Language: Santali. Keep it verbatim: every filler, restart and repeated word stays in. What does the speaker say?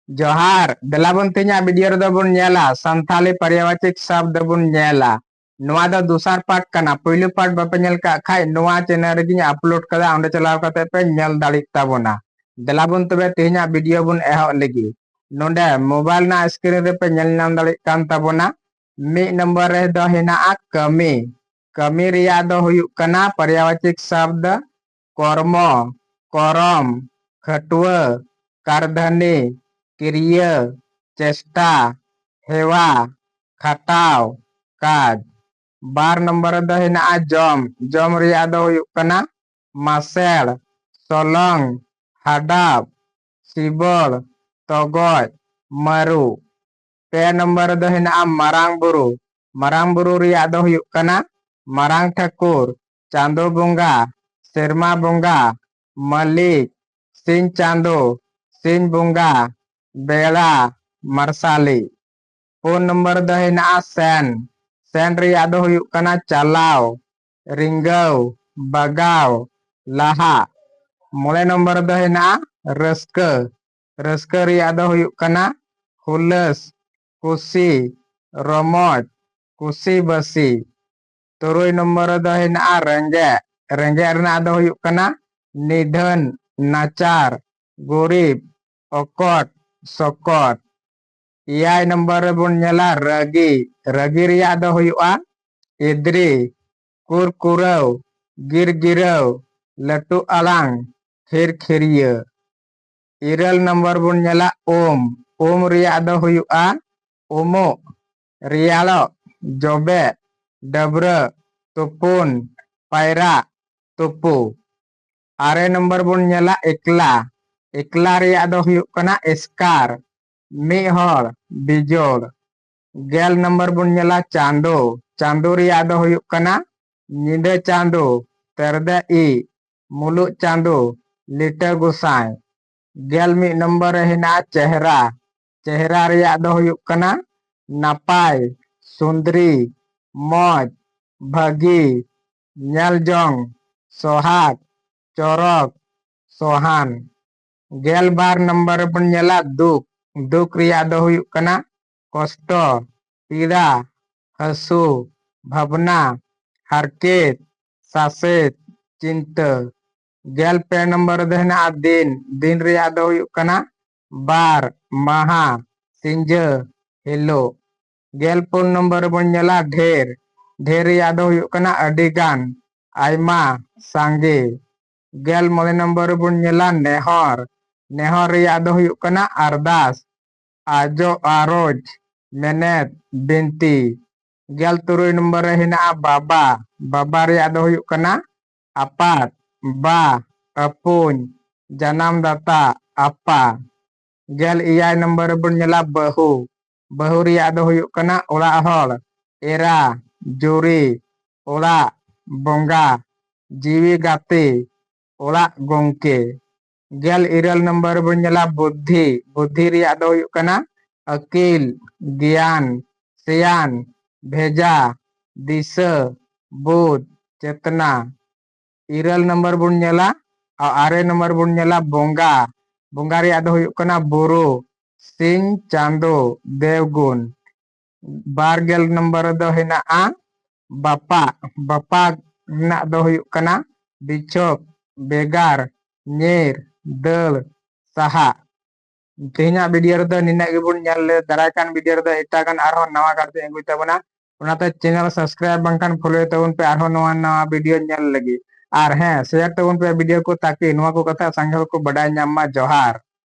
ᱡᱚᱦᱟᱨ, ᱫᱮᱞᱟ ᱵᱚᱱ ᱛᱮᱦᱮᱧᱟᱜ video ᱨᱮᱫᱚ ᱵᱚᱱ ᱧᱮᱞᱟ ᱥᱟᱱᱛᱷᱟᱞᱤ ᱯᱟᱨᱭᱟᱵᱟᱪᱤᱠ ᱥᱟᱵᱫ ᱵᱚᱱ ᱧᱮᱞᱟ᱾ ᱱᱚᱣᱟ ᱫᱚ ᱫᱚᱥᱟᱨ part ᱠᱟᱱᱟ᱾ ᱯᱩᱭᱞᱩ part ᱵᱟᱯᱮ ᱧᱮᱞ ᱠᱟᱜ ᱠᱷᱟᱡ, ᱱᱚᱣᱟ channel ᱨᱮᱜᱮᱧ upload ᱠᱟᱫᱟ, ᱚᱸᱰᱮ ᱪᱟᱞᱟᱣ ᱠᱟᱛᱮ ᱯᱮ ᱧᱮᱞ ᱫᱟᱲᱮᱜ ᱛᱟᱵᱚᱱᱟ᱾ ᱫᱮᱞᱟ ᱵᱚᱱ ᱛᱚᱵᱮ ᱛᱮᱦᱮᱧᱟᱜ video ᱵᱚᱱ ᱮᱦᱚᱵ ᱞᱮᱜᱮ᱾ ᱱᱚᱰᱮ mobile ᱨᱮᱱᱟᱜ screen ᱨᱮᱯᱮ ᱧᱮᱞ ᱧᱟᱢ ᱫᱟᱲᱮᱜ ᱠᱟᱱ ᱛᱟᱵᱚᱱᱟ᱾ ᱢᱤᱫ ᱱᱚᱢᱵᱚᱨ ᱨᱮ ᱫᱚ ᱦᱮᱱᱟᱜᱼᱟ ᱠᱟᱹᱢᱤ᱾ ᱠᱟᱹᱢᱤ ᱨᱮᱭᱟᱜ ᱫᱚ ᱦᱩᱭᱩᱜ ᱠᱟᱱᱟ ᱯᱟᱨᱭᱟᱵᱟᱪᱤᱠ ᱥᱟᱵᱫ ᱠᱚᱨᱢᱚ, ᱠᱚᱨᱚᱢ, ᱠᱷᱟᱹᱴᱣᱟᱹ, ᱠᱟᱨᱫᱷᱟᱹᱱᱤ, ᱠᱤᱨᱤᱭᱟᱹ, ᱪᱮᱥᱴᱟ, ᱦᱮᱣᱟ, ᱠᱷᱟᱴᱟᱣ, ᱠᱟᱡᱽ᱾ ᱵᱟᱨ ᱱᱚᱢᱵᱚᱨ ᱨᱮᱫᱚ ᱦᱮᱱᱟᱜᱼᱟ ᱡᱚᱢ᱾ ᱡᱚᱢ ᱨᱮᱭᱟᱜ ᱫᱚ ᱦᱩᱭᱩᱜ ᱠᱟᱱᱟ ᱢᱟᱥᱮᱲ, ᱥᱚᱞᱚᱝ, ᱦᱟᱰᱟᱯ, ᱥᱤᱵᱚᱲ, ᱛᱚᱜᱚᱡ, ᱢᱟᱹᱨᱩ᱾ ᱯᱮ ᱱᱚᱢᱵᱚᱨ ᱨᱮᱫᱚ ᱦᱮᱱᱟᱜᱼᱟ ᱢᱟᱨᱟᱝ ᱵᱩᱨᱩ᱾ ᱢᱟᱨᱟᱝ ᱵᱩᱨᱩ ᱨᱮᱭᱟᱜ ᱫᱚ ᱦᱩᱭᱩᱜ ᱠᱟᱱᱟ ᱢᱟᱨᱟᱝ ᱴᱷᱟᱹᱠᱩᱨ, ᱪᱟᱸᱫᱚ ᱵᱚᱸᱜᱟ, ᱥᱮᱨᱢᱟ ᱵᱚᱸᱜᱟ, ᱢᱟᱹᱞᱤᱠ, ᱥᱤᱧ ᱪᱟᱸᱫᱚ, ᱥᱤᱧ ᱵᱚᱸᱜᱟ, ᱵᱮᱲᱟ, ᱢᱟᱨᱥᱟᱞᱤ᱾ ᱯᱩᱱ ᱱᱚᱢᱵᱚᱨ ᱨᱮᱫᱚ ᱦᱮᱱᱟᱜᱼᱟ ᱥᱮᱱ᱾ ᱥᱮᱱ ᱨᱮᱭᱟᱜ ᱫᱚ ᱦᱩᱭᱩᱜ ᱠᱟᱱᱟ ᱪᱟᱞᱟᱣ, ᱨᱤᱸᱜᱟᱹᱣ, ᱵᱟᱜᱟᱣ, ᱞᱟᱦᱟᱜ᱾ ᱢᱚᱬᱮ ᱱᱚᱢᱵᱚᱨ ᱨᱮᱫᱚ ᱦᱮᱱᱟᱜᱼᱟ ᱨᱟᱹᱥᱠᱟᱹ᱾ ᱨᱟᱹᱥᱠᱟᱹ ᱨᱮᱭᱟᱜ ᱫᱚ ᱦᱩᱭᱩᱜ ᱠᱟᱱᱟ ᱦᱩᱞᱟᱹᱥ, ᱠᱩᱥᱤ, ᱨᱚᱢᱚᱡᱽ, ᱠᱩᱥᱤ ᱵᱟᱹᱥᱤ᱾ ᱛᱩᱨᱩᱭ ᱱᱚᱢᱵᱚᱨ ᱨᱮᱫᱚ ᱦᱮᱱᱟᱜᱼᱟ ᱨᱮᱸᱜᱮᱡ᱾ ᱨᱮᱸᱜᱮᱡ ᱨᱮᱱᱟᱜ ᱫᱚ ᱦᱩᱭᱩᱜ ᱠᱟᱱᱟ ᱱᱤᱫᱷᱟᱹᱱ, ᱱᱟᱪᱟᱨ, ᱜᱩᱨᱤᱵ, ᱚᱠᱚᱴ, ᱥᱚᱠᱚᱴ᱾ ᱮᱭᱟᱭ ᱱᱚᱢᱵᱚᱨ ᱨᱮᱵᱚᱱ ᱧᱮᱞᱟ ᱨᱟᱹᱜᱤ᱾ ᱨᱟᱹᱜᱤ ᱨᱮᱭᱟᱜ ᱫᱚ ᱦᱩᱭᱩᱜᱼᱟ ᱤᱫᱽᱨᱤ, ᱠᱩᱨᱠᱩᱨᱟᱹᱣ, ᱜᱤᱨᱜᱤᱨᱟᱹᱣ, ᱞᱟᱹᱴᱩ ᱟᱲᱟᱝ, ᱠᱷᱤᱨᱠᱷᱤᱨᱤᱭᱟᱹ᱾ ᱤᱨᱟᱹᱞ ᱱᱚᱢᱵᱚᱨ ᱵᱚᱱ ᱧᱮᱞᱟ ᱩᱢ᱾ ᱩᱢ ᱨᱮᱭᱟᱜ ᱫᱚ ᱦᱩᱭᱩᱜᱼᱟ ᱩᱢᱩᱜ, ᱨᱮᱭᱟᱲᱚᱜ, ᱡᱚᱵᱮᱜ, ᱰᱟᱹᱵᱽᱨᱟᱹᱜ, ᱛᱩᱯᱩᱱ, ᱯᱟᱭᱨᱟᱜ, ᱛᱩᱯᱩ᱾ ᱟᱨᱮ ᱱᱚᱢᱵᱚᱨ ᱵᱚᱱ ᱧᱮᱞᱟ ᱮᱠᱞᱟ᱾ ᱮᱠᱞᱟ ᱨᱮᱭᱟᱜ ᱫᱚ ᱦᱩᱭᱩᱜ ᱠᱟᱱᱟ ᱮᱥᱠᱟᱨ, ᱢᱤᱫ ᱦᱚᱲ, ᱵᱤᱡᱳᱲ᱾ ᱜᱮᱞ ᱱᱚᱢᱵᱚᱨ ᱵᱚᱱ ᱧᱮᱞᱟ ᱪᱟᱸᱫᱚ᱾ ᱪᱟᱸᱫᱚ ᱨᱮᱭᱟᱜ ᱫᱚ ᱦᱩᱭᱩᱜ ᱠᱟᱱᱟ ᱧᱤᱫᱟᱹ ᱪᱟᱸᱫᱚ, ᱛᱮᱨᱫᱮ ᱤᱡ, ᱢᱩᱞᱩᱜ ᱪᱟᱸᱫᱚ, ᱞᱤᱴᱟᱹ ᱜᱚᱸᱥᱟᱭ᱾ ᱜᱮᱞ ᱢᱤᱫ ᱱᱚᱢᱵᱚᱨ ᱨᱮ ᱦᱮᱱᱟᱜᱼᱟ ᱪᱮᱦᱨᱟ᱾ ᱪᱮᱦᱨᱟ ᱨᱮᱭᱟᱜ ᱫᱚ ᱦᱩᱭᱩᱜ ᱠᱟᱱᱟ ᱱᱟᱯᱟᱭ, ᱥᱩᱱᱫᱨᱤ, ᱢᱚᱡᱽ, ᱵᱷᱟᱹᱜᱤ, ᱧᱮᱞ ᱡᱚᱝ, ᱥᱚᱦᱟᱜᱽ, ᱪᱚᱨᱚᱠ, ᱥᱚᱦᱟᱱ᱾ ᱜᱮᱞ ᱵᱟᱨ ᱱᱚᱢᱵᱚᱨ ᱨᱮᱵᱚᱱ ᱧᱮᱞᱟ ᱫᱩᱠ᱾ ᱫᱩᱠ ᱨᱮᱭᱟᱜ ᱫᱚ ᱦᱩᱭᱩᱜ ᱠᱟᱱᱟ ᱠᱚᱥᱴᱚ, ᱯᱤᱲᱟ, ᱦᱟᱹᱥᱩ, ᱵᱷᱟᱵᱽᱱᱟ, ᱦᱟᱨᱠᱮᱛ, ᱥᱟᱥᱮᱛ, ᱪᱤᱱᱛᱟᱹ᱾ ᱜᱮᱞ ᱯᱮ ᱱᱚᱢᱵᱚᱨ ᱨᱮᱫᱚ ᱦᱮᱱᱟᱜᱼᱟ ᱫᱤᱱ᱾ ᱫᱤᱱ ᱨᱮᱭᱟᱜ ᱫᱚ ᱦᱩᱭᱩᱜ ᱠᱟᱱᱟ ᱵᱟᱨ, ᱢᱟᱦᱟ, ᱥᱤᱸᱡᱟᱹ, ᱦᱤᱞᱳᱜ᱾ ᱜᱮᱞ ᱯᱩᱱ ᱱᱚᱢᱵᱚᱨ ᱨᱮᱵᱚᱱ ᱧᱮᱞᱟ ᱰᱷᱮᱨ᱾ ᱰᱷᱮᱨ ᱨᱮᱭᱟᱜ ᱫᱚ ᱦᱩᱭᱩᱜ ᱠᱟᱱᱟ ᱟᱹᱰᱤ ᱜᱟᱱ, ᱟᱭᱢᱟ, ᱥᱟᱸᱜᱮ᱾ ᱜᱮᱞ ᱢᱚᱬᱮ ᱱᱚᱢᱵᱚᱨ ᱨᱮᱵᱚᱱ ᱧᱮᱞᱟ ᱱᱮᱦᱚᱨ᱾ ᱱᱮᱦᱚᱨ ᱨᱮᱭᱟᱜ ᱫᱚ ᱦᱩᱭᱩᱜ ᱠᱟᱱᱟ ᱟᱨᱫᱟᱥ, ᱟᱡᱚ, ᱟᱨᱚᱡᱽ, ᱢᱮᱱᱮᱛ, ᱵᱤᱱᱛᱤ᱾ ᱜᱮᱞ ᱛᱩᱨᱩᱭ ᱱᱚᱢᱵᱚᱨ ᱨᱮ ᱦᱮᱱᱟᱜᱼᱟ ᱵᱟᱵᱟ᱾ ᱵᱟᱵᱟ ᱨᱮᱭᱟᱜ ᱫᱚ ᱦᱩᱭᱩᱜ ᱠᱟᱱᱟ ᱟᱯᱟᱛ, ᱵᱟ, ᱟᱹᱯᱩᱧ, ᱡᱟᱱᱟᱢ ᱫᱟᱛᱟ, ᱟᱯᱟ᱾ ᱜᱮᱞ ᱮᱭᱟᱭ ᱱᱚᱢᱵᱚᱨ ᱨᱮᱵᱚᱱ ᱧᱮᱞᱟ ᱵᱟᱹᱦᱩ᱾ ᱵᱟᱹᱦᱩ ᱨᱮᱭᱟᱜ ᱫᱚ ᱦᱩᱭᱩᱜ ᱠᱟᱱᱟ ᱚᱲᱟᱜ ᱦᱚᱲ, ᱮᱨᱟ, ᱡᱩᱨᱤ, ᱚᱲᱟᱜ, ᱵᱚᱸᱜᱟ, ᱡᱤᱣᱤ ᱜᱟᱛᱮ, ᱚᱲᱟᱜ ᱜᱚᱢᱠᱮ᱾ ᱜᱮᱞ ᱤᱨᱟᱹᱞ ᱱᱚᱢᱵᱚᱨ ᱨᱮᱵᱚᱱ ᱧᱮᱞᱟ ᱵᱩᱫᱽᱫᱷᱤ᱾ ᱵᱩᱫᱽᱫᱷᱤ ᱨᱮᱭᱟᱜ ᱫᱚ ᱦᱩᱭᱩᱜ ᱠᱟᱱᱟ ᱟᱹᱠᱤᱞ, ᱜᱮᱭᱟᱱ, ᱥᱮᱭᱟᱱ, ᱵᱷᱮᱡᱟ, ᱫᱤᱥᱟᱹ, ᱵᱩᱫᱽ, ᱪᱮᱛᱱᱟ᱾ ᱤᱨᱟᱹᱞ ᱱᱚᱢᱵᱚᱨ ᱵᱚᱱ ᱧᱮᱞᱟ, ᱟ-, ᱟᱨᱮ ᱱᱚᱢᱵᱚᱨ ᱵᱚᱱ ᱧᱮᱞᱟ ᱵᱚᱸᱜᱟ᱾ ᱵᱚᱸᱜᱟ ᱨᱮᱭᱟᱜ ᱫᱚ ᱦᱩᱭᱩᱜ ᱠᱟᱱᱟ ᱵᱩᱨᱩ, ᱥᱤᱧ, ᱪᱟᱸᱫᱚ, ᱫᱮᱣᱜᱩᱱ᱾ ᱵᱟᱨ ᱜᱮᱞ ᱱᱚᱢᱵᱚᱨ ᱨᱮᱫᱚ ᱦᱮᱱᱟᱜᱼᱟ ᱵᱟᱯᱟᱜ᱾ ᱵᱟᱯᱟᱜ ᱨᱮᱱᱟᱜ ᱫᱚ ᱦᱩᱭᱩᱜ ᱠᱟᱱᱟ ᱵᱤᱪᱷᱚᱠ, ᱵᱮᱜᱟᱨ, ᱧᱤᱨ, ᱫᱟᱹᱲ, ᱥᱟᱦᱟᱜ᱾ ᱛᱮᱦᱮᱧᱟᱜ ᱵᱷᱤᱰᱤᱭᱳ ᱨᱮᱫᱚ ᱱᱤᱱᱟᱹᱜ ᱜᱮᱵᱚᱱ ᱧᱮᱞ ᱞᱮ᱾ ᱫᱟᱨᱟᱭ ᱠᱟᱱ ᱵᱷᱤᱰᱤᱭᱳ ᱨᱮᱫᱚ ᱮᱴᱟᱜᱟᱱ ᱟᱨᱦᱚᱸ ᱱᱟᱣᱟ ᱠᱟᱨᱛᱮ ᱟᱹᱜᱩᱭ ᱛᱟᱵᱚᱱᱟ᱾ ᱚᱱᱟᱛᱮ ᱪᱮᱱᱮᱞ ᱥᱟᱵᱥᱠᱨᱟᱭᱤᱵ ᱵᱟᱝᱠᱷᱟᱱ ᱯᱷᱚᱞᱳᱭ ᱛᱟᱵᱚᱱ ᱯᱮ ᱟᱨᱦᱚᱸ ᱱᱚᱣᱟ ᱱᱟᱣᱟ ᱵᱷᱤᱰᱤᱭᱳ ᱧᱮᱞ ᱞᱟᱹᱜᱤᱫ᱾ ᱟᱨ ᱦᱮᱸ, ᱥᱮᱭᱟᱨ ᱛᱟᱵᱚᱱ ᱯᱮ ᱵᱷᱤᱰᱤᱭᱳ ᱠᱚ, ᱛᱟᱠᱤ ᱱᱚᱣᱟ ᱠᱚ ᱠᱟᱛᱷᱟ ᱥᱟᱸᱜᱮ ᱦᱚᱲ ᱠᱚ ᱵᱟᱰᱟᱭ ᱧᱟᱢ ᱢᱟ᱾ ᱡᱚᱦᱟᱨ᱾